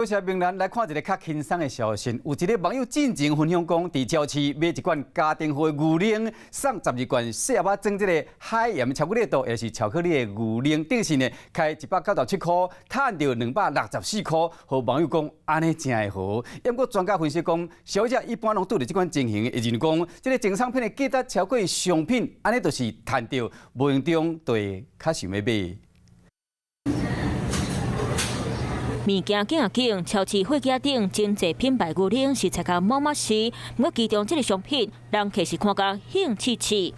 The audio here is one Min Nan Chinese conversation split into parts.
多謝明蘭。來看一个較輕鬆的消息，有一个網友進前分享講，佇超市買一罐家庭號的牛奶，送12罐細盒仔裝這个海鹽巧克力豆，也是巧克力的牛奶，等於是呢，開197塊，趁著264塊，予網友講按呢誠會好。毋過專家分析講，消費者一般攏拄著這款情形，會認為講，這个贈送品的價值超過商品，按呢就是趁著，無形中就會較想欲買。物件緊仔緊，超市貨架頂真濟品牌牛奶是菜甲滿滿是，毋過其中這个商品，人客是看甲興趣趣。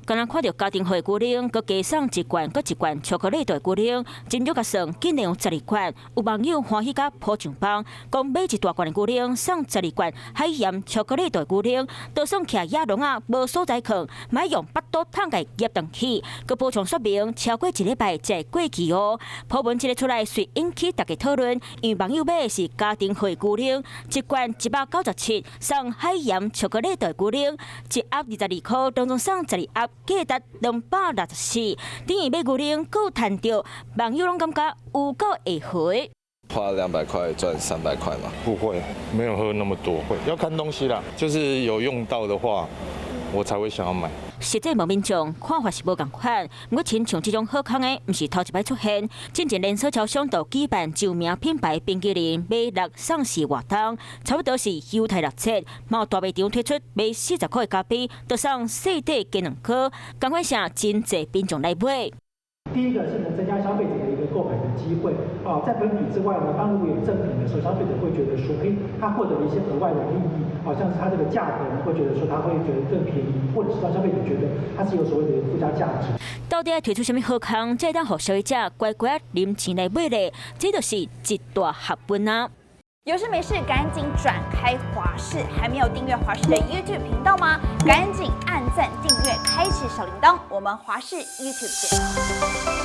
敢若看著家庭號牛奶，閣加送一罐，閣一罐巧克力豆牛奶，真少共算，竟然有十二罐。有網友歡喜甲鋪上枋，講買一大罐的牛奶，送十二罐海鹽巧克力豆牛奶，都算起來野籠仔無所在囥，莫用腹肚桶共挾轉去。閣補充說明，超過一禮拜才會過期哦。鋪文這个出來，隨引起大家討論，因為網友買的是家庭號牛奶，一罐197，送海鹽巧克力豆牛奶，一盒22塊，當中送12盒。價值264，等於買牛奶閣趁著，網友攏感覺有夠會回。花200塊賺300塊嗎？不會，沒有喝那麼多，會要看東西啦，就是有用到的話，我才會想要買。實際問民眾看法是無仝款，毋過親像這種好康的，毋是頭一擺出現。進前連鎖超商就舉辦知名品牌冰淇淋買六送四活動，差不多是猶太六折。嘛有大賣場推出買40塊的咖啡，就送細塊雞卵糕，仝款啥真濟民眾來買。第一個是能增加消費者的一個購買的機會，哦，在本品之外呢，當如果有贈品的時候，消費者會覺得說，誒，他獲得了一些額外的利益，好像是他這個價格呢，會覺得說他會覺得更便宜，或者是讓消費者覺得它是有所謂的附加價值。到底愛推出啥物好康，才會當予消費者乖乖啉錢來買咧？這就是一大學問啊！有事沒事趕緊轉開華視，還沒有訂閱華視的 YouTube 頻道嗎？趕緊按讚訂閱，開啟小鈴鐺。我們華視 YouTube 見。